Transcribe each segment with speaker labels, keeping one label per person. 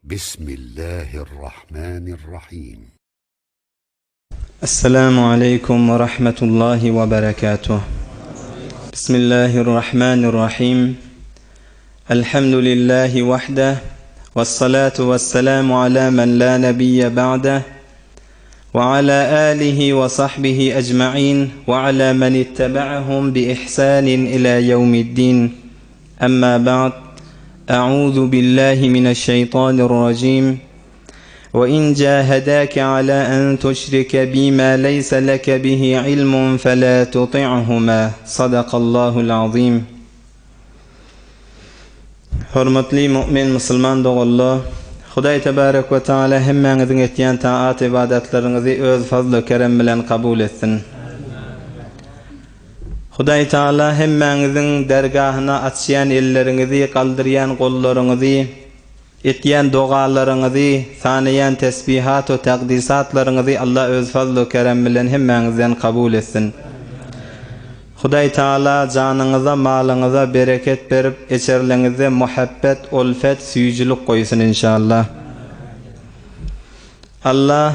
Speaker 1: Bismillahirrahmanirrahim.
Speaker 2: Esselamu aleýkum we rahmetullahi we berekatuh. Bismillahirrahmanirrahim. Elhamdülillahi wahdah. Vessalatu vesselamu ala men la nebiyye ba'deh. Ve ala alihi ve sahbihi ecma'in ve ala men ittebe'ahum bi ihsanin ila yevmiddin. Emma ba'd. Eûzu billahi mineşşeytanirracim. Ve in cahadaka ala en tuşrike bima leyse leke bihi ilmun fela tuti'huma. Sadakallahul azim. Hormatly mu'min musulman doganlar, Hudaý tebarek we taala hemmäňiziň etýän taat ybadatlaryňyzy öz fazly kerem bilen kabul etsin. Hudaý taala hemmäňiziň dergahyna açýan elleriňizi, galdyrýan gollaryňyzy, etýän dogalaryňyzy, sanaýan tesbihat we takdysatlaryňyzy Allah öz fazly kerem bilen hemmäňizden kabul etsin. Hudaý Taala janyňyza, malyňyza bereket berip, eçerleňizde muhabbet, ulfet, süýjülik goýsun inşallah. Allah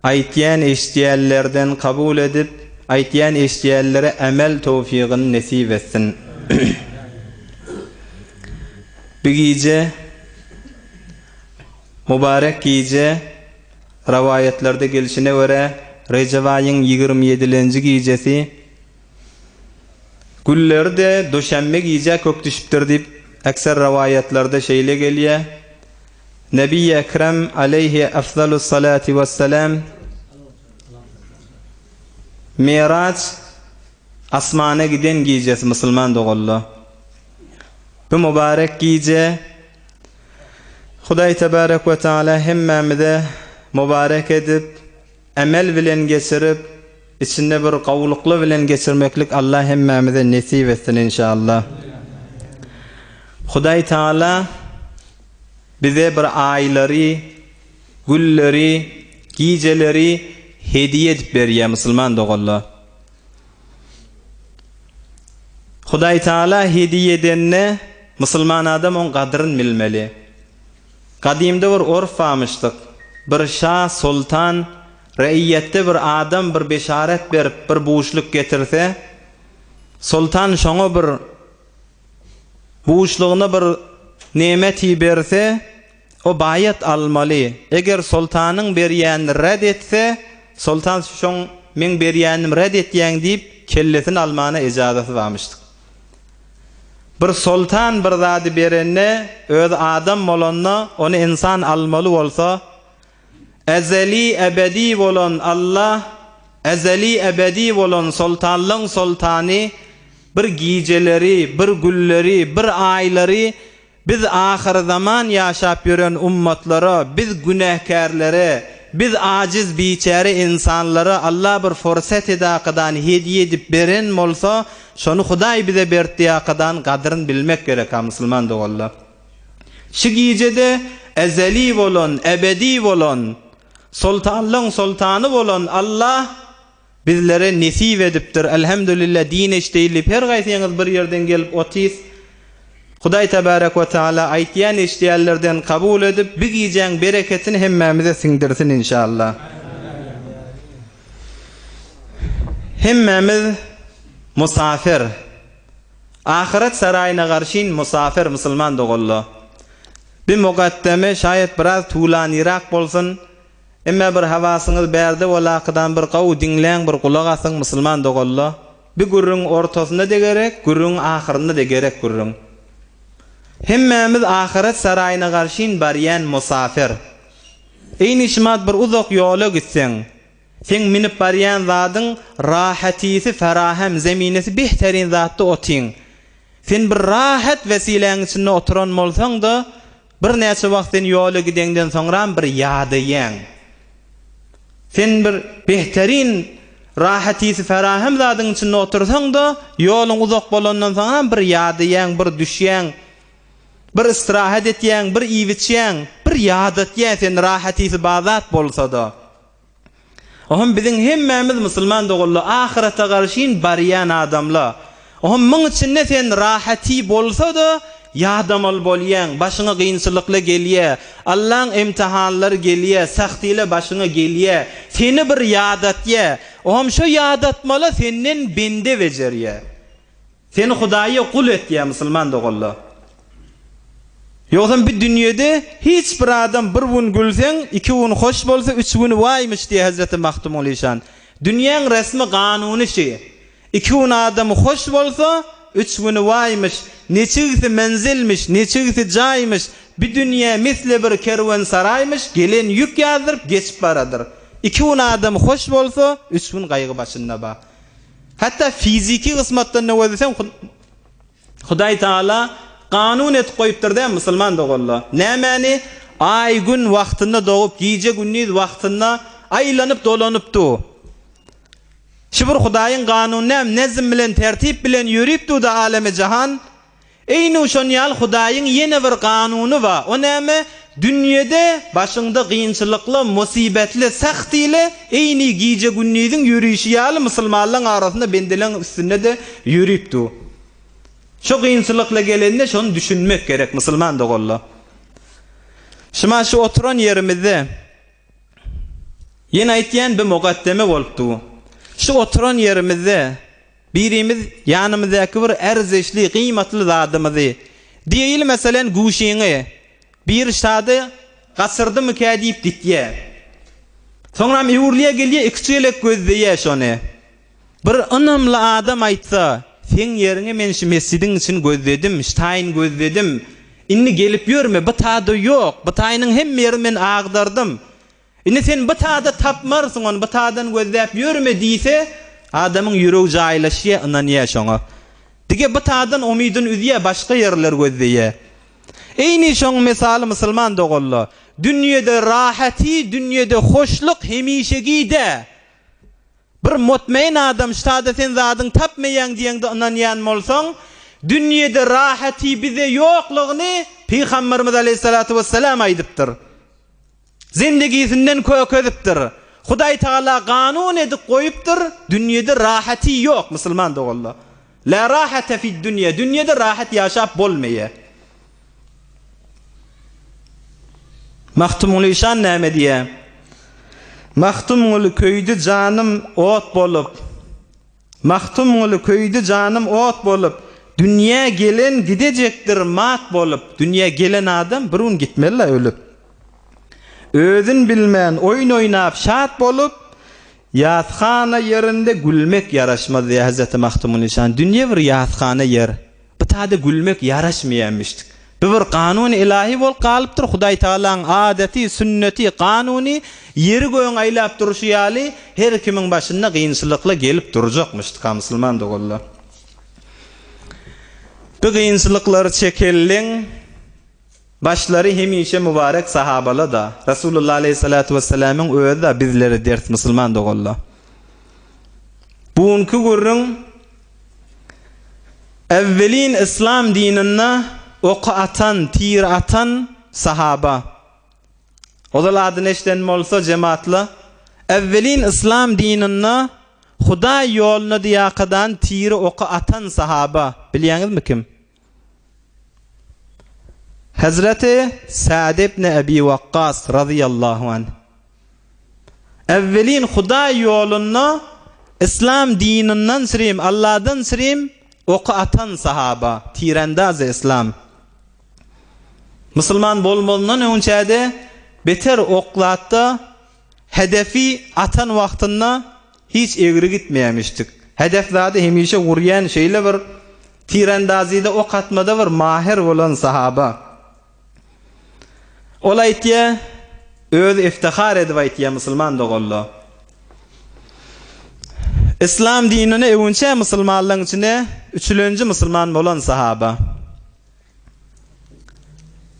Speaker 2: aýtýan eşidýänlerden kabul edip, aýtýan eşidýänlere emel towfygyny nesip etsin. Bu gije mübarek gije rowaýatlarda gelşine görä Rejep aýyň 27-lenji gijesi Gülleri-de duşenbe gijä kök düşüpdir diýip ekser rowaýatlarda şeýle gelýär. Nebi Ekrem aleýhi efzalus-salati wes-selam Miraç asmana giden gijesi musulman doganlar. Bu mübarek gije Hudaý tebarek we taala hemmämize mübarek edip, emel bilen geçirip, içinde bir gowulykly bilen geçirmeklik Allah hemmämize nesip etsin inşallah. Hudaý Taala bize bir aýlary, gülleri, gijeleri hediýe edip berýär musulman doganlar. Hudaý Taala hediýe edende musulman adam oň gadryn bilmeli. Gadymda bir orf barmyşdyk. Bir şa, soltan, reýetde bir adam bir beşaret berip, bir buşluk getirse, soltan şoňa bir buşlugyna bir nemeti berse, o baýat almaly. Eger soltanyň berýänini red etse, soltan şoň meň berýänimi red etýäň diýip, kellesini almana ejazasy barmyşdyk. Bir soltan bir zady berende, özi adam bolanda, ony ynsan almaly bolsa, Ezeli, ebedi bolan Allah, ezeli, ebedi bolan soltanlaň soltany bir gijeleri, bir günleri, bir aýlary biz ahyrzaman ýaşap ýören ummatlara, biz günäkärlere, biz ajiz biçäre ynsanlara Allah bir fursat edakadan hediýe edip beren bolsa, şony Hudaý bize bertdiakadan gadyryn bilmek gerek-a musulman doganlar. Şu gijede ezeli bolan, ebedi bolan, soltanlaň soltany bolan Allah bizlere nesip edipdir. Elhamdülillah din eşdeýin diýip her gaýsyňyz bir ýerden gelip otys. Hudaý tebarek we taala aýtýan eşidýänlerden kabul edip bi gijäň bereketini hemmämize siňdirsin inşallah. Hemmämiz musafir. Ahyret saraýyna garşyn musafir musulman doganlar. Bi mugaddeme şaýat biraz tulanyrak bolsun, emme bir hawasyňyz bärde bolakydan bir gowy diňläň bir gulak asyň musulman doganlar. Bi gürrüň ortasynda-de gerek, gürrüňiň ahyrynda-de gerek gürrüň. Hemmämiz ahyret saraýyna garşyn barýan musafir. Eýni şumat bir uzak ýola gitseň, Seň münüp barýan zadyň rahatysy ferahem, zeminesi behterin zatda otyň. Sen bir rahat wesiläň içinde oturan bolsaň-da, birnäçe wagt sen ýola gideňden soňram bir ýadaýaň. Sen bir behterin rahatysy ferahem zadyň içinde otursaň-da, ýoluň uzak bolandan soňram bir ýadaýaň, bir düşýäň. Bir istirahat etýäň, bir iýip-içýäň, bir ýadatýar seni rahatysy bar zat bolsa-da. Oham biziň hemmämiz musulman doganlar ahyrete garşyn barýan adamlar. Oham muň içinde sen rahaty bolsa-da. ýadamaly bolýaň, başyňa gynçylykly gelýä, Allaň imtihanlary gelýä, sahtyla başyňa gelýä, seni bir ýadatýa, oňam şo ýadatmala senden bende bejerýä. Seni Hudaýa gul etýär musulman doganlar. Ýogsam bi dünýede hiç bir adam bir gün gülseň, iki gün hoş bolsa, üç gün waýmyş diýýär Hezreti Magtymguly işan. Dünýäň resmi kanuny şi. Iki gün adam hoş bolsa, üç güni waýmyş, neçigsi menzilmiş, neçigsi jaýmyş, bi dünýä misli bir kerwensaraýmyş, gelen ýük ýazdyryp geçip baradyr. Iki gün adam hoş bolsa, üç gün gaýgy başynda bar. Hatda fiziki gysmatdan nöwezeseň Hudaý Taala kanun edip goýupdyr dämi musulman doganlar. Nämäni? Aý gün wagtynda dogup, gije gündiz wagtynda aýlanyp dolanyp dur. Şu bir Hudaýyň kanuny näme? Nezm bilen tertip bilen ýörüp dur-da alemi jahan. Eýnu şon ýaly Hudaýyň ýene bir kanuny bar. O näme? Dünýede başyňda gynçylykly, musybetli, sähtili, eýni gije-gündiziň ýörişi ýaly musulmanlaň arasynda bendeleň üstünde-de ýörüp dur. Şo gynçylykly gelende şony düşünmek gerek musulman doganlar. Şuma şu oturan ýerimizde ýene aýtýan bir mugaddeme bolup dur. Şu oturan ýerimizde Birimiz ýanymyzdaky bir erzeşli, gymatly zadymyzy, diýeýli, meselen, guşyňy, bir şady gaçyrdymykä diýip gitýär. Soňram öwrülýär gelýär, iküç gezek gözleýär şony. Bir ynamly adam aýtsa, Seň ýeriňe men şu mesjidiň içini gözledim, şu taýyny gözledim. Indi gelip ýörme, bu tada ýok, bu taýynyň hemme ýerini men agdardym. Indi sen bu tada tapmarsyň ony, bu tadan gözläp ýörme diýse, adamyň ýüregi jaýlaşýar, ynanýar şoňa. Dige bu tadan umydyny üzýär, başga ýerler gözleýär. Eýni şoň mysaly musulman doganlar, dünýede rahaty, dünýede hoşluk hemişegide. Bir mutmain adam şu tada sen zadyň tapmaýaň diýeňde ynanýan bolsaň, dünýede rahaty bize ýoklugyny Pygamberimiz aleýhissalatu wessalam aýdypdyr. Zendigisinden kökezipdir. Hudaý Tagala kanun edip goýupdyr, dünýede rahaty ýok musulman doganlar. La rahate fid dünýe, dünýede rahat ýaşap bolmaýar. Magtymguly işan näme diýýär? Magtymguly köýdi janym ot bolup. Magtymguly köýdi janym ot bolup, Dünýä gelen gidejekdir mat bolup, Dünýä gelen adam bir gün gitmeli-la ölüp. Özün bilmän oýun oýnap şat bolup, Ýashana ýerinde gülmek ýaraşmaz diýýär Hezreti Magtymguly şan. Dünýe bir ýashana ýer. Bu tada gülmek ýaraşmaýarmyşdyk. Bu bir kanuny ylahy bolup galypdyr, Hudaý Tagalaň adaty, sünneti, kanuny ýeri-gögüň aýlap durşy ýaly her kimiň başynda gynçylykly gelip durjakmyşdyka musulman doganlar. Bu gynçylyklary çekenleň başlary hemişe mübarek sahabala-da, Resulullah aleýhissalatu wessalamyň özi-de bizlere ders musulman doganlar. Bu günki gürrüň Äwwelin yslam dininde oky atan, tir atan sahaba. Ozal adyny eşiden bolsa jematla, äwwelin yslam dininde Hudaý ýoluna diýakadan tiri oky atan sahaba bilýäňizmi kim? Hezreti Sa'd ibn Ebi Wakkas razyýallahu anh. Äwwelin Hudaý ýolunda Yslam dininden srem, Alladan srem oky atan sahaba, tirendazy Yslam. Musulman bolmazyndan öňçäde beter oklatda hedefi atan wagtynda hiç egri gitmeýämişdik. Hedef zady hemişe gurýan şeýle bir tirendazyda ok atmada bir maher bolan sahaba. Ol aýtýar, özi iftihar edip aýtýar musulman doganlar. Islam dinine öwünçä musulmanlaryň içinde üçülenji musulman bolan sahaba.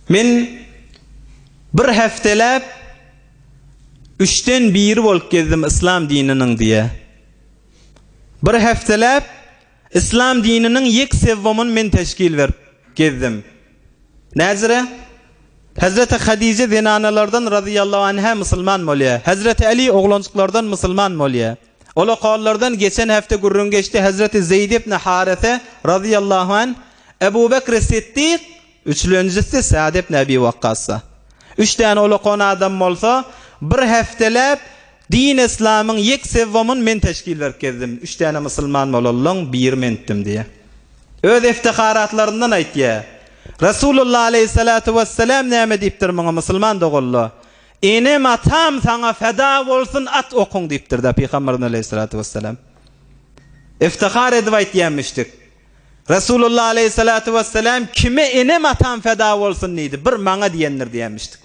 Speaker 2: Men bir hepdeläp üçden biri bolup gezdim islam dininiň diýe. Bir hepdeläp islam dininiň ýek sewwamyny men teşkil berip gezdim. Näzire? Hezreti Hadije zenanalardan razyýallahu anha musulman bolýar. Hezreti Ali oglanjyklardan musulman bolýar. Ol okallardan geçen hepde gürrüň geçdi. Hezreti Zeýd ibn Harese razyýallahu anh, Ebu Bekri Siddik. Üçlenjisi Sa'd ibn Ebi Wakkasda. Üç däne ulakan adam bolsa, bir hepdeläp din islamyň ýek sewwamyny men teşkil berip gezdim. Üç däne musulman bolanlaň biri mentdim diýýär. Öz iftiharatlaryndan aýtýar. Resulullah aleýhissalatu wessalam näme diýipdir muňa musulman doganlar? Enem atam saňa feda bolsun at okuň diýipdir-de Pygamberimiz aleýhissalatu wessalam. Iftihar edip aýtýarmyşdyk. Resulullah aleýhissalatu wessalam kime enem atam feda bolsun diýdi, bir maňa diýendir diýenmişdik.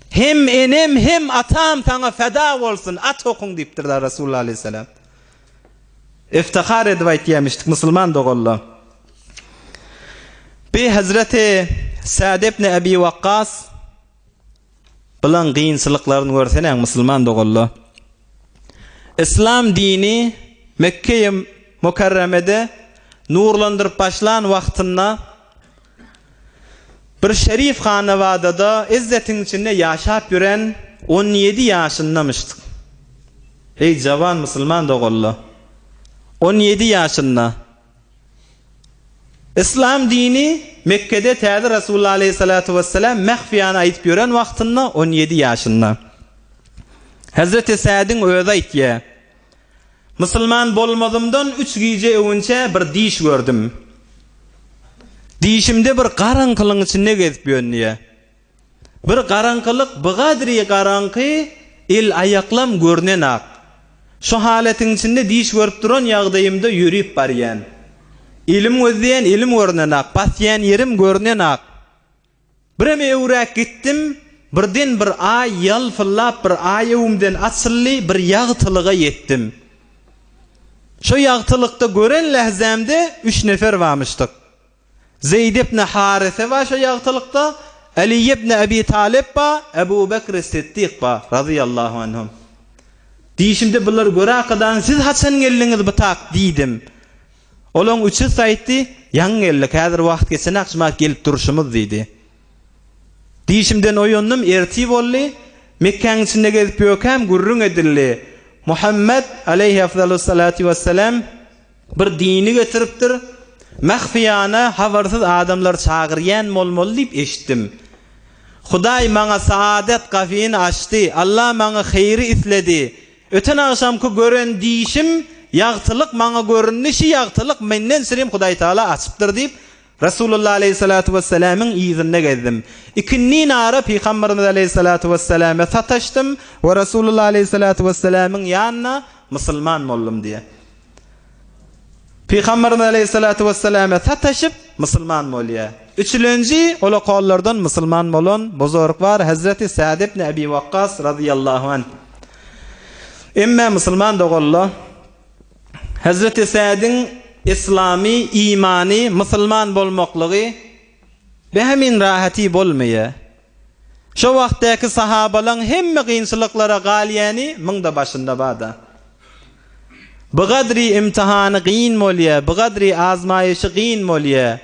Speaker 2: Hem enem hem atam saňa feda bolsun, at okuň diýipdir-de Resulullah aleýhissalam. Iftihar edip aýtýarmyşdyk musulman doganlar. Bi Hazreti Sa'd ibn Abi Waqqas Bulaň gynçylyklaryny görsenäň musulman doganlar. Yslam dini Mekgeýi Mukarramede nurlandyryp başlan wagtynda bir şerif hanabadada izzetiň içinde ýaşap ýören 17 ýaşyndamyşdyk. Eý jawan musulman doganlar. 17 ýaşynda. Yslam dini Mekgede täze Resulullah aleýhissalatu wessalam mahfiýany aýdyp ýören wagtynda 17 ýaşynda. Hezreti Sädiň özi aýtýar, Musulman bolmazymdan üç gije öwünçä bir diş gördüm. Dişimde bir garaňkylygyň içinde gezip ýörün diýýär. Bir garaňkylyk bygadry garaňky el-aýaklam görnenak. Şo halatyň içinde diş görüp duran ýagdaýymda ýörüp barýan. Elim gözleýän elim görnenak, basýan ýerim görnenak. Birem öwräk gitdim, birden bir aý ýalpyldap bir aý öwümden açyldy, bir ýagtylyga ýetdim. Şo ýagtylykda gören lähzämde üç nefer barmyşdyk. Zeýd ibn Harise bar şo ýagtylykda, Aly ibn Abi Talyp bar, Ebu Bekri Siddik bar, razyýallahu anhum. Diýşimde bulary göräkadan siz haçan geldiňiz bu tak diýdim. Olaň üçüsi aýtdy, Ýaňy geldik, häzir wagt geçenak şumat gelip durşumyz diýdi. Diýşimden oýandym, ertir boldy. Mekgäň içinde gezip ýökäm gürrüň edildi. Muhammet, aleýhi afzalus-salatu wessalam, Bir dini getiripdir, mahfiýana habarsyz adamlary çagyrýan bolmaly diýip eşitdim. Hudaý maňa saadet gafyny açdy, Alla maňa heýri isledi. Öten agşamky gören dişim, ýagtylyk maňa göründi, şi ýagtylyk menden syrym Hudaýtagala açypdyr diýip, Resulullah aleýhissalatu wessalamyň yzynda gezdim. Ikindin ara Pygamberimiz aleýhissalatu wessalama sataşdym we Resulullah aleýhissalatu wessalamyň ýanyna musulman boldum diýýär. Pygamberimiz aleýhissalatu wessalama sataşyp musulman bolýar. Üçülenji ulakallardan musulman bolan buzurg bar Hezreti Sa'd ibn Abi Wakkas razyýallahu anh. Emme musulman doganlar Hezreti Sa'dyň islamy, imany, musulman bolmaklygy behemин rahaty bolmaýar. Şo wagtdaky sahabalaň hemme gynçylyklara galýany muň-da başynda bar-da. Bygadry imtihany gyn bolýa, bygadry azmaýyşy gyn bolýa.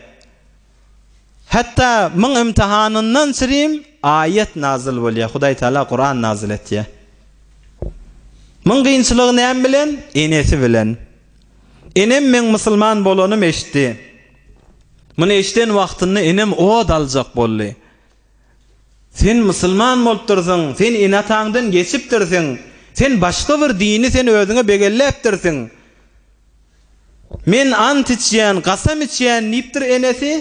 Speaker 2: Hatda muň imtihanyndan çyrim aýat nazyl bolýa, Hudaý Taala Kuran nazyl etýä. Muň gynçylygy näme bilen? Enesi bilen. Enem meň musulman bolanym eşitdi. Muny eşiden wagtynda enem ot aljak boldy. Sen musulman bolupdyrsyň, sen ene-ataňdan geçipdirsiň, sen başga bir dini sen özüňe begelläpdirsiň. Men ant içýän, kasam içýän diýipdir enesi,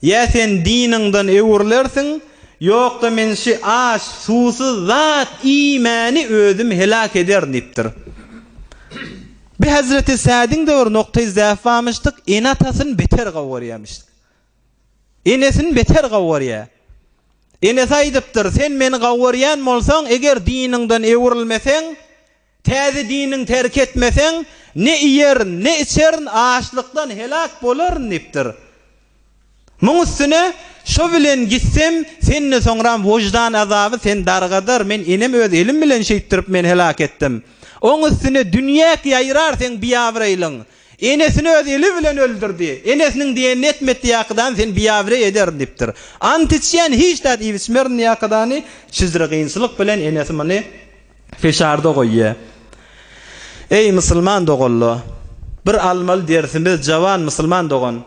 Speaker 2: ýa sen diniňden öwrülersiň, ýokda men şi aç, suwsuz zat iýmäni özüm heläk ederin diýipdir. Bi hezreti Sädiň-de bir noktaýy zäf barmyşdyk, ene-atasyny beter gowy görýärmişdik. Enesini beter gowy görýär. Enesi aýdypdyr, Sen meni gowy görýän bolsaň, eger diniňden öwrülmeseň, täze diniňi terk etmeseň, ne iýerin, ne içerin, açlykdan heläk bolaryn diýipdir. Muň üstüne, şo bilen gitsem, sende soňram wyždan azaby seni dargadar, men enem öz elim bilen şeýtdirip meni heläk etdim. Oň üstüne dünýäk ýaýrar seň biabraýlygyň. Enesini öz eli bilen öldürdi. Enesiniň diýenini etmedi ýakydany seni biabraý ederin diýipdir. Ant içýän hiç zat iýip içmerin ýakydany şizre gynçylyk bilen enesi muny feşarda goýýar. Eý musulman doganlar! Bir almaly dersimiz jawan musulman dogan!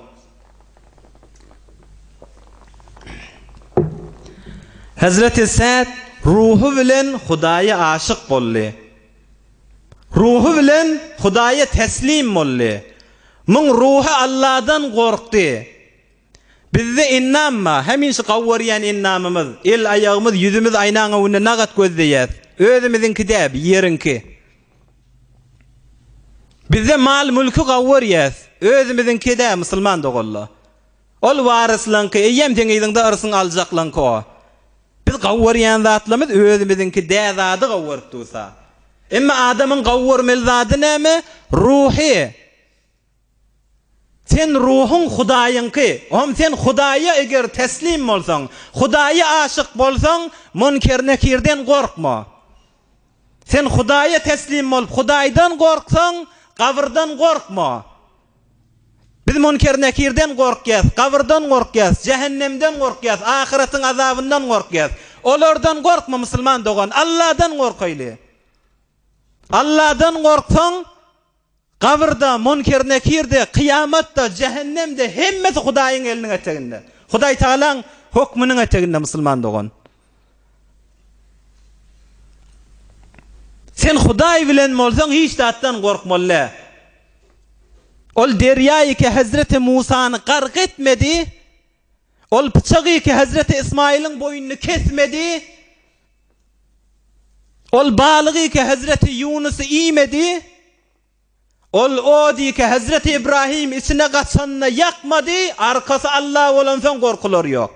Speaker 2: Hezreti Säd ruhy bilen Hudaýa aşyk boldy. Ruhy bilen Hudaýa teslim boldy. Muň ruhy Alladan gorkdy. Bizde ennam bar, hemişe gawwarýan ennamymyz, el-aýagymyz, ýüzümiz aýnaň öňünde nagat gözleýäs. Özümiziňki däl, ýeriňki. Bizde mal-mülki gawwarýas, özümiziňki däl, musulman doganlar. Ol waryslaňky, eýýäm seň yzyňda yrsyň aljaklaňky o. Biz gawwarýan zatlarymyz özümiziňki däl zady gawwaryp dursa. Emma adamyň gawwarmaly zady näme? Ruhy. Sen ruhuň Hudaýyňky. Ohm sen Hudaýa eger teslim bolsaň, Hudaýa aşyk bolsaň, Munker-Nekirden gorkma. Sen Hudaýa teslim bolup, Hudaýdan gorksaň, gabyrdan gorkma. Biz Munker-Nekirden gorkýas, gabyrdan gorkýas, jähennemden gorkýas, ahyretiň azabyndan gorkýas. Olardan gorkma musulman dogan, Alladan gorkaýly. Alladan gorksaň, Gabyrda, Munker-Nekir-de, kyýamat-da, jähennem-de hemmesi Hudaýyň eliniň eteginde. Hudaý Tagalaň hökmüniň eteginde musulman dogan. Sen Hudaý bilen bolsaň hiç zatdan gorkmaly däl. Ol derýaýy ki Hezreti Musany gark etmedi, ol pyçagy ki Hezreti Ismaýylyň boýnuny kesmedi, Ol balygy ki Hezreti Ýunusy iýmedi, ol ody ki Hezreti Ibrahim içine gaçanda ýakmady, arkasy Alla bolansoň gorkulary ýok.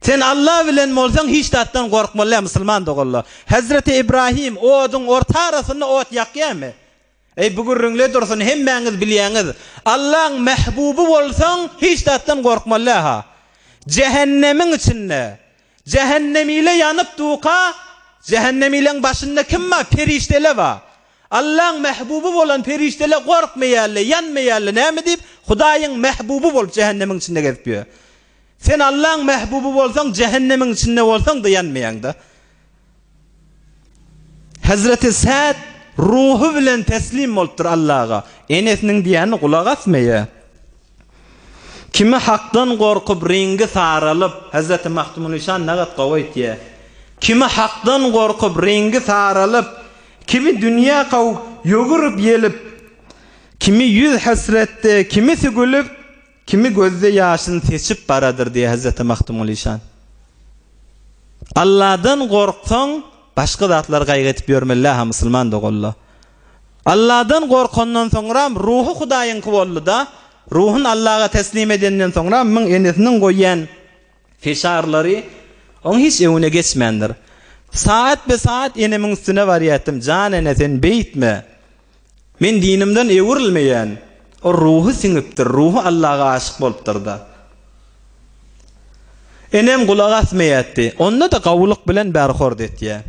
Speaker 2: Sen Alla bilen bolsaň hiç zatdan gorkmaly däl musulman doganlar. Hezreti Ibrahim oduň orta arasynda ot ýakýarmy? Eý bu gürrüňle dursun hemmäňiz bilýäňiz. Allaň mähbuby bolsaň hiç zatdan gorkmaly däl ha. Jähennemiň içinde Jähennemile ýanyp duka, jähennemileň başynda kim bar? Perişdele bar. Allaň mähbuby bolan perişdele gorkmaýarlar, ýanmaýarlar. Näme diýip? Hudaýyň mähbuby bolup jähennemiň içinde gezip ýör. Sen Allaň mähbuby bolsaň, jähennemiň içinde bolsaň-da ýanmaýaň-da. Hezreti Säd ruhy bilen teslim bolupdyr Allaga. Enesiniň diýenine gulak asmaýar. Kimi Hakdan gorkup reňgi saralyp, Hezreti Magtymguly şa nagat gowy aýtýar. Kimi Hakdan gorkup reňgi saralyp, kimi dünýä kaw ýögürip ýelip, kimi ýüz hesretde, kimisi gülüp, kimi gözde ýaşyn seçip baradyr diýýär Hezreti Magtymguly şa. Alladan gorksaň, başga zatlary gaýgy edip ýörmeli-dä-ha musulman doganlar. Alladan gorkandan soňram ruhy Hudaýyňky boldy-da, ruhun Allaga teslim edenden soňram myň enesiniň goýýan feşarlary oň hiç öňüne geçmändir. Saat be saat enemiň üstüne barýatdym, Jan ene sen beýtme. Men dinimden öwrülmeýän. O ruhy siňipdir, ruhy Allaga aşyk bolupdyr-da. Enem gulak asmaýatdy. Onda-da gawulyk bilen berhord etýär.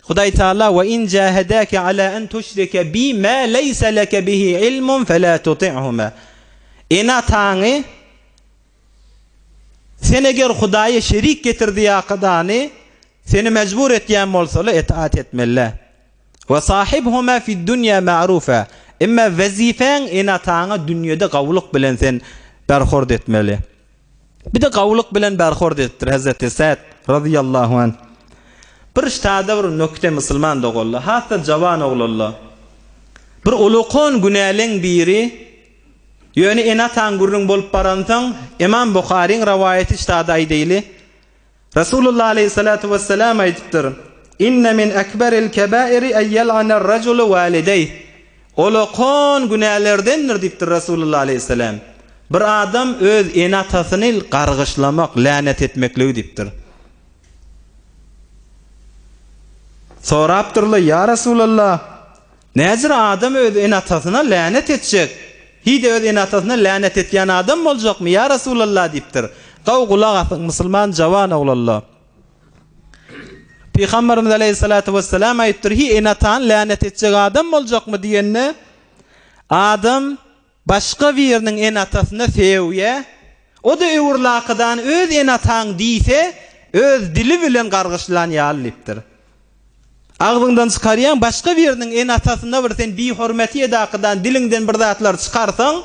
Speaker 2: Hudaý Taala, Ve in jahadake ala en tuşrike bi ma leýse leke bihi ilmun fela tuti'huma. Ene-ataňy sen eger Hudaýa şerik getirdi ýakadany seni mejbur etýän bolsalar itaat etmeli. Ve sahibhuma fid dunýa ma'rufa. Emma wezifäň ene-ataňa dünýede gawulyk bilen sen berhord etmeli. Bir-de gawulyk bilen berhord edipdir Hezreti Sa'd razyýallahu anh. Bir ştada bir nökde musulman doganlar, has-da jawan oglanlar. Bir ulukan günäleň biri, ýöne ene-ataň gürrüň bolup baransoň, Imam Buharyň rowaýaty ştada aýdaýly. Resulullah aleýhissalatu wessalam aýdypdyr, Inne min ekberil kebairi en ýel'aner rejulu walideýh. Olakan günälerdendir diýipdir Resulullah aleýhissalam. Bir adam öz ene-atasyny gargyşlamak, länet etmekligi diýipdir. Sorapdyrlar, Ýa Resulallah, Näjür adam öz ene-atasyna länet etjek? Hiý-de öz ene-atasyna länet etýän adam boljakmy, ýa Resulallah diýipdir. Gowy gulak asyň, musulman jawan oglanlar. Pygamberimiz aleýhissalatu wessalam aýdypdyr, Hiý ene-atany länet etjek adam boljakmy diýende, adam başga biriniň ene-atasyna sögýär, o-da öwrülakydan öz ene-ataň diýse, öz dili bilen gargyşlan ýaly diýipdir. Agzyňdan çykarýaň, başga biriniň ene-atasyna bir sen bihormeti edakydan diliňden bir zatlar çykarsaň,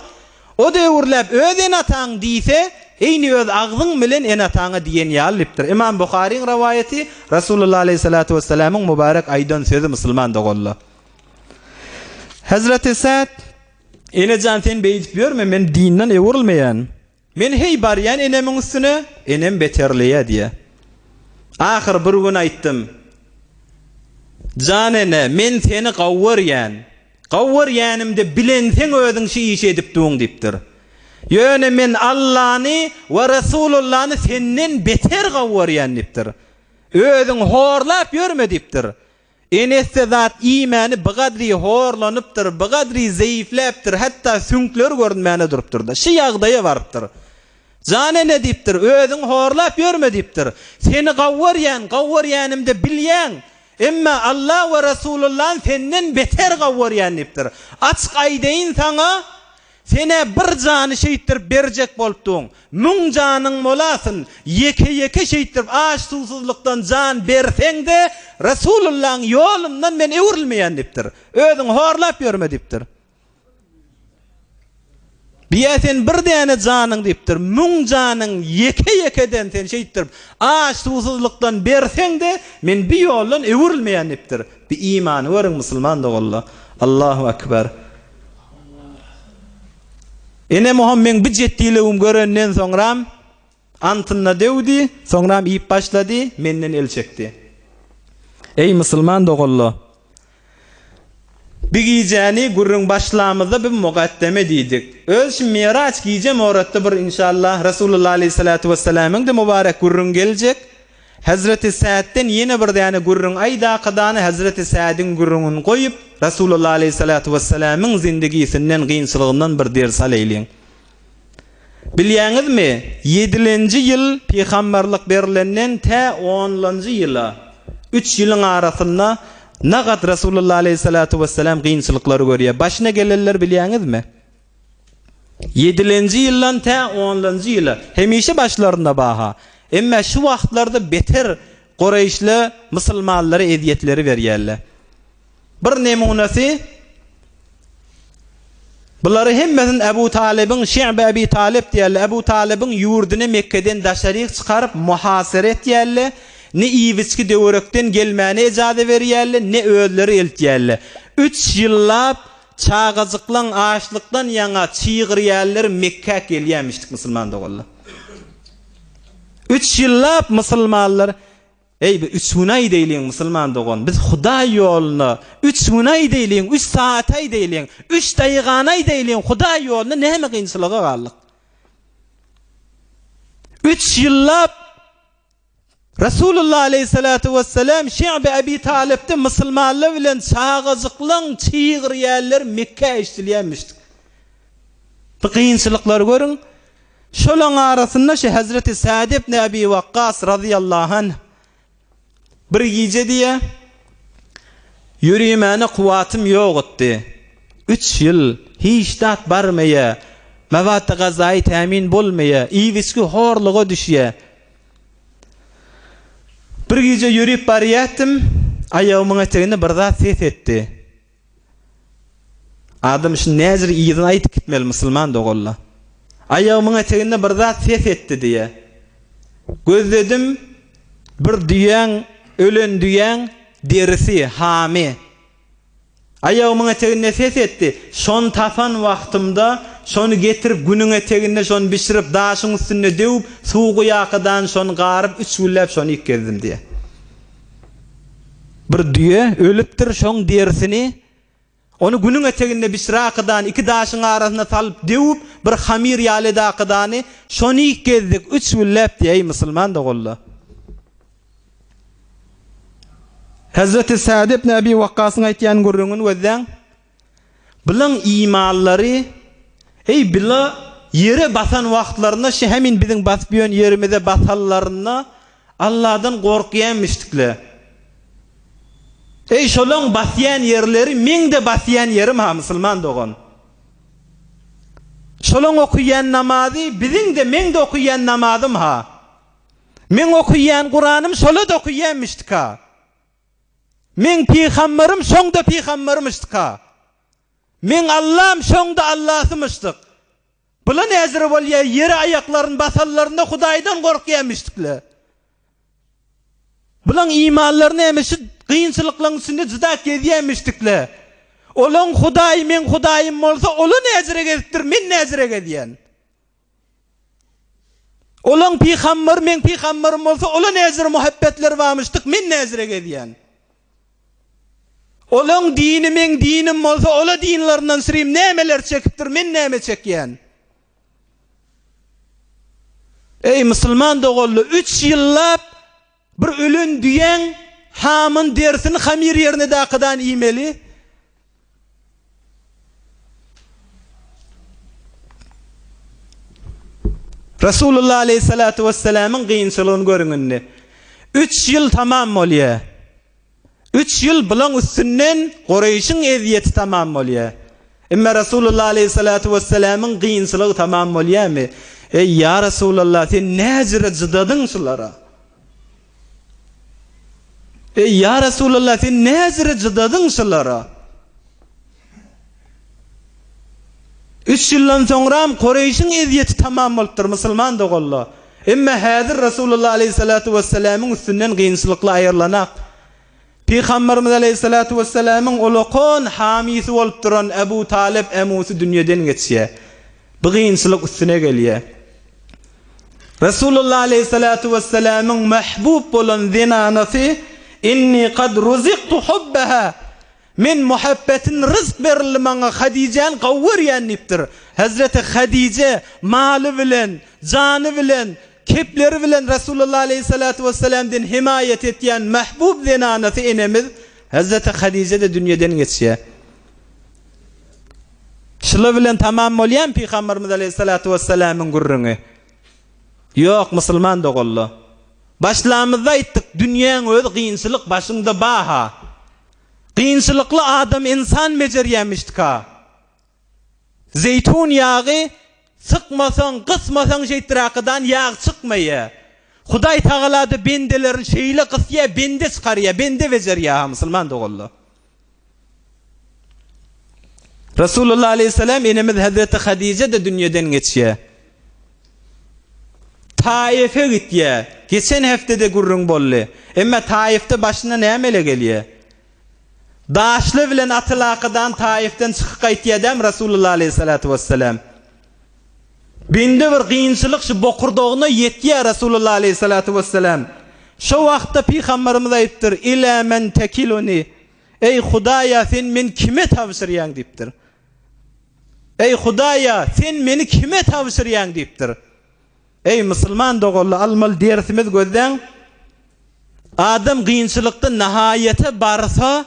Speaker 2: o-da öwrüläp öz ene-ataň diýse, eýni öz agzyň bilen ene-ataňa diýen ýaly diýipdir. Ymam Buharyň rowaýaty, Resulullah aleýhissalatu wessalamyň mübarek aýdan sözi musulman doganlar. Hezreti Sa'd, Enejan sen beýdip ýörme, men dinden öwrülmeýän. Men heý barýan enemiň üstüne, enem beterleýä diýýä. Ahyr bir gün aýtdym. Jan ene, men seni gowy görýän. Gowy görýänimde bilenseň özüň şu işi edip duň diýipdir. Ýöne men Allany we Resulullany senden beter gowy görýän diýipdir. Özüň horlap ýörme diýipdir. Enesi zat iýmäni bigadry horlanypdyr, bigadry zeýifläpdir, hatda süňkleri görünmäne durupdyr-da. Şi ýagdaýa barypdyr. Jan ene diýipdir, özüňi horlap ýörme diýipdir. Seni gowy görýän, gowy görýänimde bilýäň. Emma Alla we Resulullany senden beter gowy görýän diýipdir. Açyk aýdaýyn saňa, Sen-ä bir jany şeýtdirip berjek bolupdyň. Müň janyň bolasyn, ýeke-ýeke şeýtdirip aç-suwsuzlykdan jan berseň-de, Resulullaň ýolundan men öwrülmeýän diýipdir. Özüňi horlap ýörme diýipdir. Biýä sen bir däne janyň diýipdir, müň janyň ýeke-ýekeden sen şeýtdirip aç-suwsuzlykdan berseň-de, men bi ýoldan öwrülmeýän diýipdir. Bi imany görüň musulman doganlar. Allahu akbar. Enem oham meň bi jetdiligimi görenden soňram antynda döwdi, soňram iýip başlady, menden el çekdi. Eý musulman doganlar! Bi gijäni gürrüň başlamyzda bi mugaddeme diýdik. Öz şu Miraç gije moratda bir inşallah Resulullah aleýhissalatu wessalamyň-da mübarek gürrüň geljek. Hezreti Sädden ýene bir däne gürrüň aýdakadany Hezreti Sädiň gürrüňini goýup, Resulullah aleýhissalatu wessalamyň zindigisinden, gynçylygyndan bir ders alaýlyň. Bilýäňizmi, ýedilenji ýyl pygamberlik berlenden tä onlanjy ýyla, üç ýylyň arasynda nagat Resulullah aleýhissalatu wessalam gynçylyklary görýär. Başyna gelenleri bilýäňizmi? Ýedilenji ýyldan tä onlanjy ýyla, hemişe başlarynda baha. Emmä şu wagtlarda beter Kureýşle musulmanlara ezýetleri berýärler. Bir nemunasy, bulary hemmesini Ebu Talybyň, Şi'b Ebi Talyp diýerler, Ebu Talybyň ýurduny Mekgeden daşaryk çykaryp muhasere etýärler, ne iýip-içgi döwerekden gelmäne ejaza berýärler, ne özleri eltýärler. Üç ýyllap Çagajyklaň açlykdan ýaňa çygyrýanlary Mekgä gelýämişdik musulman doganlar. Üç ýyllap musulmanlar Eý bir üç gün aýdaýlyň musulman dogan biz Hudaý ýolunda üç gün aýdaýlyň üç saat aýdaýlyň üç daýygany aýdaýlyň Hudaý ýolunda näme kynçylyga galdyk. Üç ýyllap Resulullah aleýhissalatu wessalam Şi'bi Ebi Talypda musulmanlar bilen çagajyklaň çygyrýanlary Mekgä eşidilýänmişdik. Bu kynçylyklary görüň. Şolaň arasynda şu Hezreti Sa'd ibn Ebi Wakkas razyýallahu anh bir gije diýýär, Ýörimäne kuwwatym ýokdy. Üç ýyl hiç zat barmaýar, mewat-y gazaýy tämin bolmaýar, iýip-içgi horluga düşýär. Bir gije ýörüp barýartym, aýagymyň eteginde bir zat ses etdi. Adam şuny näzir yzyny aýdyp gitmeli musulman doganlar. Aýagymyň eteginde bir zat ses etdi diýýär. Gözledim, bir düýäň, ölen düýäň derisi, hamy. Aýagymyň eteginde ses etdi. Şony tapan wagtymda, şony getirip günüň eteginde şony bişirip, daşyň üstünde döwüp, suw guýakadan şony garyp, üç günläp şony iýip gezdim diýýär. Bir düýe ölüpdir, şoň derisini, ony günüň eteginde bişirakadany, iki daşyň arasyna salyp döwüp, bir hamyr ýaly edakadany, şony iýip gezdik üç günläp diýýär, eý musulman doganlar. Hezreti Sa'd ibn Abi Wakkasyň aýtýan gürrüňini gözläň. Bilaň imanlary, eý bila ýere basan wagtlarynda şu hemin biziň basyp ýön ýerimize basanlarynda Allahdan gorkýanmyşdykle. Eý şolaň basýan ýerleri meň-de basýan ýerim ha musulman dogan. Şolaň okaýan namazy biziň-de meň-de okaýan namazym ha. Meň okuýan Kuranym şola-da okuýanmyşdyka. Meň pygamberym şoň-da pygamberymyşdyka. Meň Allam şoň-da Allasymyşdyk. Bula näzire bolýa, ýere aýaklaryny basanlarynda Hudaýdan gorkýamişdikle. Bulaň imanlary näme şu kynçylyklaň içinde jyda gezýämişdikle. Olaň Hudaýy meň Hudaýym bolsa, ola näzire gezipdir, men näzire gezýän. Olaň pygambary meň pygambarym bolsa, ola näzire muhabbetleri barmyşdyk, men näzire gezýän. Olaň dini meň dinim bolsa, ola dinlerinden süreyim nämeler çekipdir, men näme çekýän. Eý musulman doganlar, üç ýyllap bir ölen düýäň hamyn derisini hamyr ýerine dakydan iýmeli. Resulullah aleyhissalatu vesselamyň gynçylygyny görüň indi. Üç ýyl tamam bolýar. Üç ýyl bulaň üstünden Kureýşiň ezýeti tamam bolýar. Emma Resulullah aleyhissalatu vesselamyň gynçylygy tamam bolýarmy? Eý, ýa Resulallah, sen näjüre jydadyň şulara? Eý, ýa Resulallah, sen näjüre jydadyň şulara? Üç ýyldan soňram Kureýşiň ezýeti tamam bolupdyr, musulman doganlar. Emma häzir Resulullah aleýhissalatu wessalamyň üstünden gynçylykly aýrylanak. Pygamberimiz aleýhissalatu wessalamyň ulakan hamysy bolup duran Ebu Talyp emusy dünýeden geçýär. Bu gynçylyk üstüne gelýär. Resulullah aleýhissalatu wessalamyň mahbub bolan zenanasy Inni kad ruziktu hubbaha Men muhabbetin ryzk berildi maňa Hadijäni gowy görýän diýipdir. Hezreti Hadije maly bilen, jany bilen, kepleri bilen Resulullah aleýhissalatu wessalamden hemaýat etýän mahbub zenanasy enemiz Hezreti Hadije-de dünýeden geçýär. Şular bilen tamam bolýarmy Pygamberimiz aleýhissalatu wessalamyň gürrüňi? Ýok, musulman doganlar. Başlamyzda aýtdyk, dünýäň özi kynçylyk başyňda ba-ha. Kynçylykly adam ynsan bejerýämişdika. Zeýtun ýagy sykmasaň, gysmasaň şeýtdiräkadan ýag çykmaýa. Hudaý Tagalada bendelerini şeýle gysýa, bende çykarýa, bende bejerýä ha musulman doganlar. Resulullah aleýhissalam enemiz Hazreti Hadije-de dünýeden geçýär. Taýefe gitýär. Geçen hepdede gürrüň boldy. Emma Taýefde başyna näme ele gelýär? Daşly bilen atylakadan Taýefden çykyp gaýtýar dämi Resulullah aleýhissalatu wessalam? Bende bir kynçylyk şu bokurdagyna ýetýär Resulullah aleýhissalatu wessalam. Şo wagtda Pygamberimiz aýypdyr, Ila men tekiluni. Eý Hudaýa sen meni kime tabşyrýaň diýipdir. Eý Hudaýa sen meni kime tabşyrýaň diýipdir. Eý musulman doganlar almaly dersimiz gözläň. Adam kynçylykda nahaýata barsa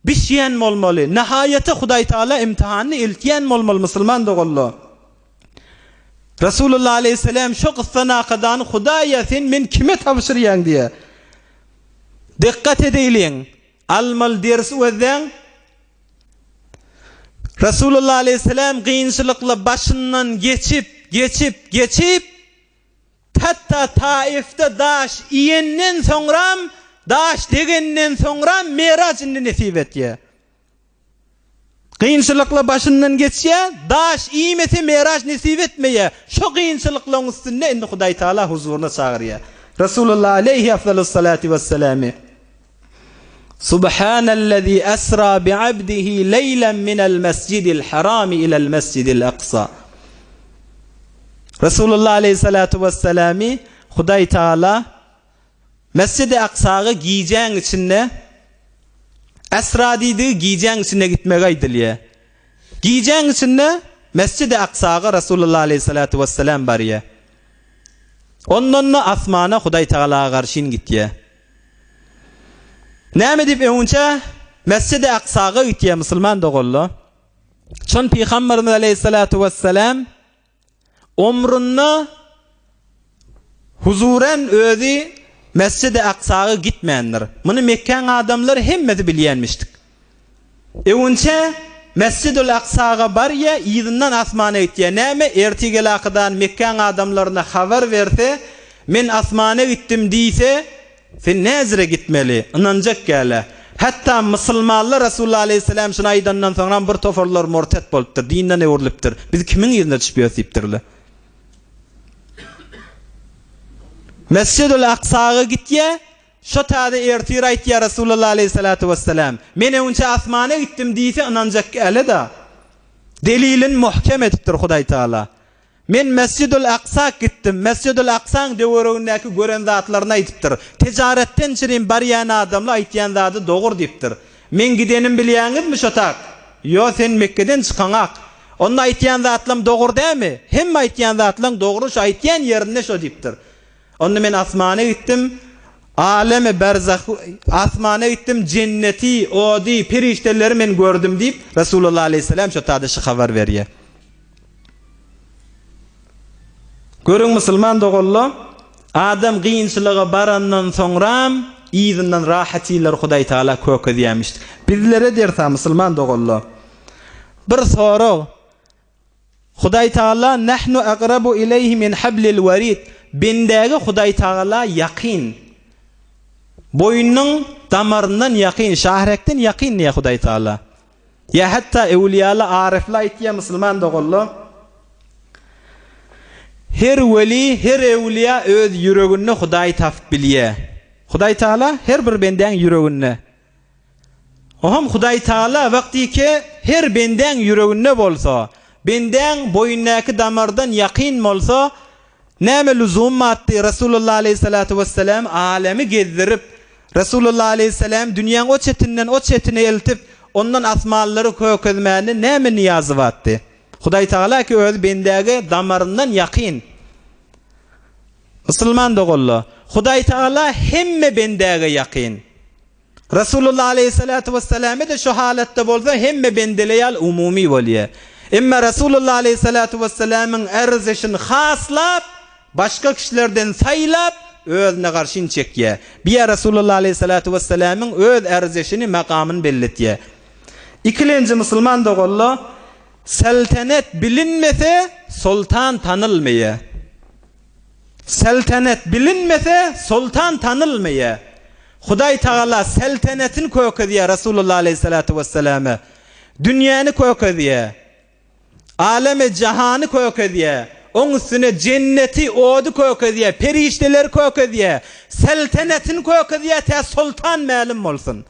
Speaker 2: Bişýän bolmaly. Nahaýata Hudaý Taala imtihanyny eltýän bolmaly musulman doganlar. Resulullah aleýhissalam şo gyssanakadany Hudaýa sen men kime tabşyrýaň diýýär. Dikkat edeýliň. Almaly dersi gözläň. Resulullah aleýhissalam kynçylykly başyndan geçip, geçip, geçip Hatda Taifde daş iýenden soňram, daş degenden soňram Meraç indi nesip etýär. Kynçylyklar başyndan geçýär, daş iýmese Meraç nesip etmeýär. Şo kynçylyklaryň üstünde indi Hudaý Taala huzuryna çagyrýar. Resulullah aleýhi afdalus-salatu wesselamy. Subhanellezî esra bi'abdihi leýlen minel mescidil harami ilel mescidil aksa. Resulullah aleyhissalatu vesselamy Hudaý Taala Mescid-i Aksaga gijäň içinde Esra diýdigi gijäň içinde gitmegi aýdylýar. Gijäň içinde Mescid-i Aksaga Resulullah aleyhissalatu vesselam barýar. Ondan-da asmana Hudaý Tagalaga garşyn gitýär. Näme diýip öňünçä Mesjidi Aksaga gitýär musulman doganlar. Çon Pygamberimiz aleýhissalatu wessalam omrunda huzuren özi Mesjidi Aksaga gitmändir. Muny Mekgäň adamlary hemmesi bilýänmişdik. Öňünçä Mesjidül Aksaga barýa, yzyndan asmana gitýä. Näme, ertir gelakydan Mekgäň adamlaryna habar berse, Men asmana gitdim diýse, sen näzire gitmeli, ynanjak gäle. Hatda musulmanlar Resulullah aleýhissalam şuny aýdandan soňram bir toparlar murtet bolupdyr, dinden öwrülipdir. Biz kimiň yzyna düşüp ýörüs diýipdirler. Mesjidül Aksaga gitýär, şo täze ertir aýtýar Resulullah aleýhissalatu wessalam. Men öňçe asmana gitdim diýse ynanjak ýaly-da. Delilini muhkem edipdir Hudaý Taala. Men Mesjidül Aksa gitdim. Mesjidül Aksaň döweregindäki gören zatlaryny aýdypdyr. Tijaretden çirim barýan adamly aýtýan zady dogur diýipdir. Meň gidenim bilýäňizmi şo tak? Ýo, sen Mekgeden çykaňak. Onda aýtýan zatlam dogur dämi? Hemme aýtýan zatlaň dogry şo aýtýan ýerinde şo diýipdir. Onda men asmana gitdim, alemi berzah asmana gitdim, jenneti, ody, perişdeleri men gördüm diýip, Resulullah aleýhissalam şo tada şy habar berýär. Görüň musulman doganlar, adam gynçylyga barandan soňram yzyndan rahatýlar Hudaý Taala kökezýämiş. Bizlere dersa musulman doganlar. Bir sorag. Hudaý Taala nahnu akrabu ileýhi min hablil warid. Bendäge Hudaý Taala ýakyn. Boýnunyň damaryndan ýakyn, şahrekden ýakyn diýýär Hudaý Taala. Ýa hatda öwliýaly aryfly aýtýa musulman doganlar. Her weli, her öwliýa öz ýüreginde Hudaýy tapyp bilýä. Hudaý Taala her bir bendäň ýüreginde. Oham Hudaý Taala wagtyke her bendäň ýüreginde bolsa, bendäň boýundaky damardan ýakyn bolsa, Näme lüzum batdy Resulullah aleýhissalatu wessalam älemi gezdirip, Resulullah aleýhissalam dünýäň o çetinden o çetine eltip, ondan asmanlary kökezmäne näme nyýazy batdy? Hudaý Tagala ki özi bendäge damaryndan ýakyn. Musulman doganlar, Hudaý Tagala hemme bendäge ýakyn. Resulullah aleýhissalatu wessalame-de şu halatda bolsa hemme bendele ýaly umumy bolýar. Emma Resulullah aleýhissalatu wessalamyň erzişini haslap, başga kişilerden saýlap, özüne garşyn çekýär. Biýa Resulullah aleýhissalatu wessalamyň öz erzişini, makamyny belletýär. Ikilenji musulman doganlar, Seltenet bilinmese, soltan tanylmaýar. Seltenet bilinmese, soltan tanylmaýar. Hudaý Tagala seltenetini kökezýär Resulullah aleýhissalatu wesselame. Dünýäni kökezýär. Alemi jahany kökezýär. Oň üstüne jenneti, ody kökezýär, perişdeleri kökezýär. Seltenetini kökezýär, tä soltan mälim bolsun.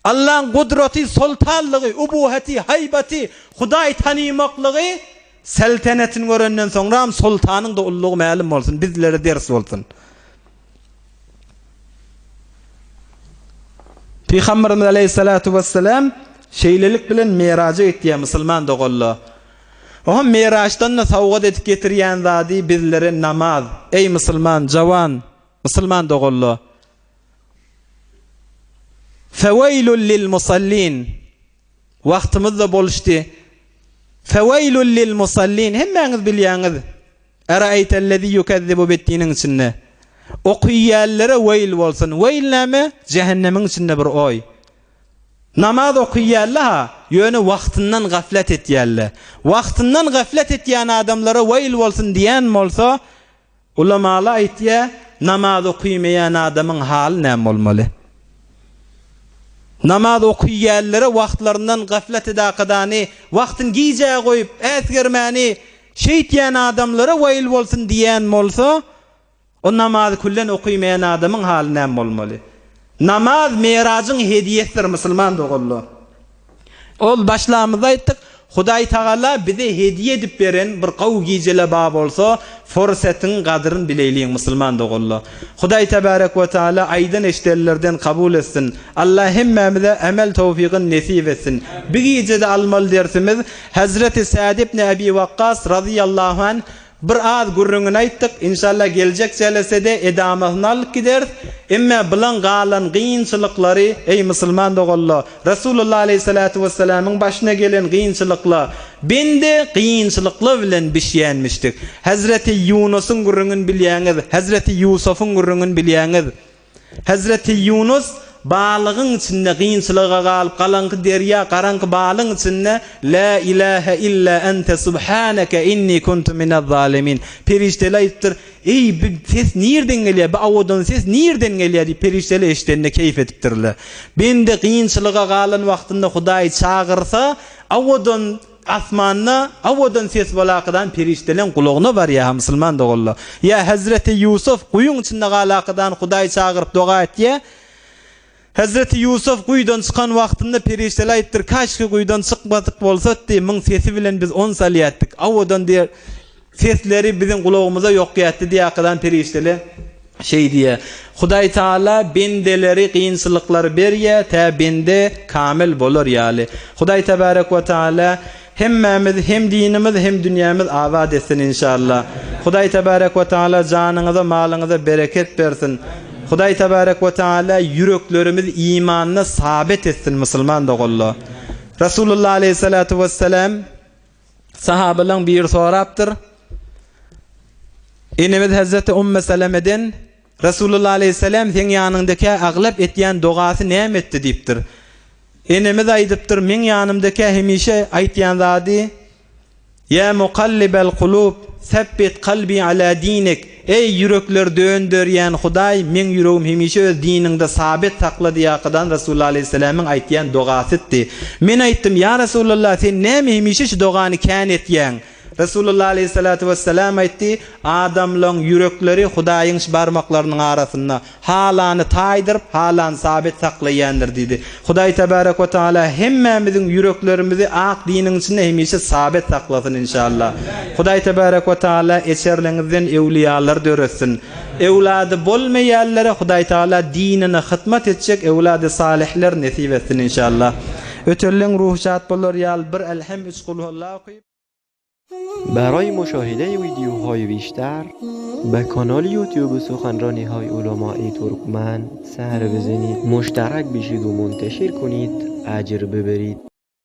Speaker 2: Allaň gudraty, soltanlygy, ubuheti, haýbaty, Hudaý tanymaklygy seltenetini görenden soňram soltanyň-da ullugy mälim bolsun, bizlere ders bolsun. Pygamberimiz aleýhissalatu wessalam şeýlelik bilen Meraja gitýär musulman doganlar. Oňa Meraçdan-da sowgat edip getirýän zady bizlere namaz. Eý musulman jawan, musulman doganlar! Feweýlül lil musallin. Wagtymyz-da boluşdy. Feweýlül lil musallin. Hemmäňiz bilýäňiz. Eraeýtellezî ýukezzibu biddiniň içinde. Okyýanlara weýl bolsun. Weýl näme? Jähennemiň içinde bir oý. Namaz okyýarlar-ha, ýöne wagtyndan gaflat etýärler. Wagtyndan gaflat etýän adamlara weýl bolsun diýen bolsa, Ulamalar aýtýar, namaz okymaýan adamyň haly näme bolmaly? Namaz okyýanlara wagtlaryndan gaflat edakadany, wagtyny gijä goýup, äsgermäni, şeýtýän adamlara weýl bolsun diýýän bolsa, o namazy küllen okymaýan adamyň haly näme bolmaly? Namaz Merajyň hediýesidir musulman doganlar. Ol başlamyzda aýtdyk, Hudaý Tagala bize hediýe edip beren bir gowy gijele bar bolsa, forsatyň gadyryn bileýliň musulman doganlar. Hudaý Tebarek we Taala aýdan eşdenlerden kabul etsin. Allah hemmämize emel towfygyn nesip etsin. Bi gijede almaly dersimiz Hezreti Sa'd ibn Abi Wakkas razyýallahu anh Bir az gürrüňini aýtdyk, inşallah geljek jelesede edamasyny alyp gideris. Emme bylaň galan gynçylyklary, eý musulman doganlar, Resulullah aleýhissalatu wessalamyň başyna gelen gynçylykla, bende gynçylyklar bilen bişýänmişdik. Hezreti Ýunusyň gürrüňini bilýäňiz, Hezreti Ýusufyň gürrüňini bilýäňiz. Hezreti Ýunus. Balygyň içinde gynçylyga galyp galaňky derýa garaňky balyň içinde Lä ilähe illa ente subhaneke inni kuntu minez-zalimin. Perişdeler aýdypdyr, Eý, bi ses nirden gelýär, bi owadan ses nirden gelýär diýip perişdeler eşidende keýp edipdirler. Bende gynçylyga galan wagtynda Hudaýy çagyrsa, owadan asmanda owadan ses bolakydan perişdeleň gulagyna barýar ha musulman doganlar. Ýa Hezreti Ýusuf guýyň içinde galakydan Hudaýy çagyryp doga etýär. Hezreti Ýusuf guýydan çykan wagtynda perişdeler aýypdyr, Kaşki guýydan çykmadyk bolsatdy, myň sesi bilen biz ons alýatdyk. Owadan diýer, sesleri biziň gulagymyza ýokýatdy diýýärkadan perişdeler şeý diýýär. Hudaý Taala bendeleri kynçylyklar berýär, tä bende kamil bolar ýaly. Hudaý Tebarek we Taala Hemmämiz hem dinimiz hem dünýämiz abat etsin inşallah. Hudaý tebarek we taala janyňyza malyňyza bereket bersin. Hudaý tebarek we taala ýüreklerimizi imanda sabit etsin musulman doganlar. Rasulullah aleyhissalatu vesselam sahabalaň biri sorapdyr. Enemiz Hazreti Umme Selemeden Resulullah aleýhissalam seň ýanyňdakä aglap etýän dogasy näme etdi diýipdir. Enemiz aýdypdyr, meň ýanymdakä hemişe aýtýan zady, Ýa mukallibel kulub, sebbit kalbi ala dinik, Eý, ýürekleri dönderýän Hudaý, meň ýüregim hemişe öz diniňde sabit sakla diýakadan Resulullah aleýhissalamyň aýtýan dogasytdy. Men aýtdym, Ýa Resulallah, sen näme hemişe şu dogany kän etýäň? Resulullah aleýhissalatu wessalam aýtdy, Adamlaň ýürekleri Hudaýyň barmaklarynyň arasynda, halany taýdyryp, halany sabit saklaýandyr diýdi. Hudaý tebarek we taala hemmämiziň ýüreklerimizi ak diniň içinde hemişe sabit saklasyn inşallah. Hudaý tebarek we taala eçerliňizden öwliýalar döretsin. Öwlady bolmaýanlara Hudaý taala dinine hytmat etjek öwlady salyhler nesip etsin inşallah. Ötenleň ruhy şat bolar ýaly bir Elhem üç Kulhuallah okyp.
Speaker 3: برای مشاهده ویدیوهای بیشتر به کانال یوتیوب سخنرانی های علمای ترکمن سر بزنید مشترک بشید و منتشر کنید اجر ببرید.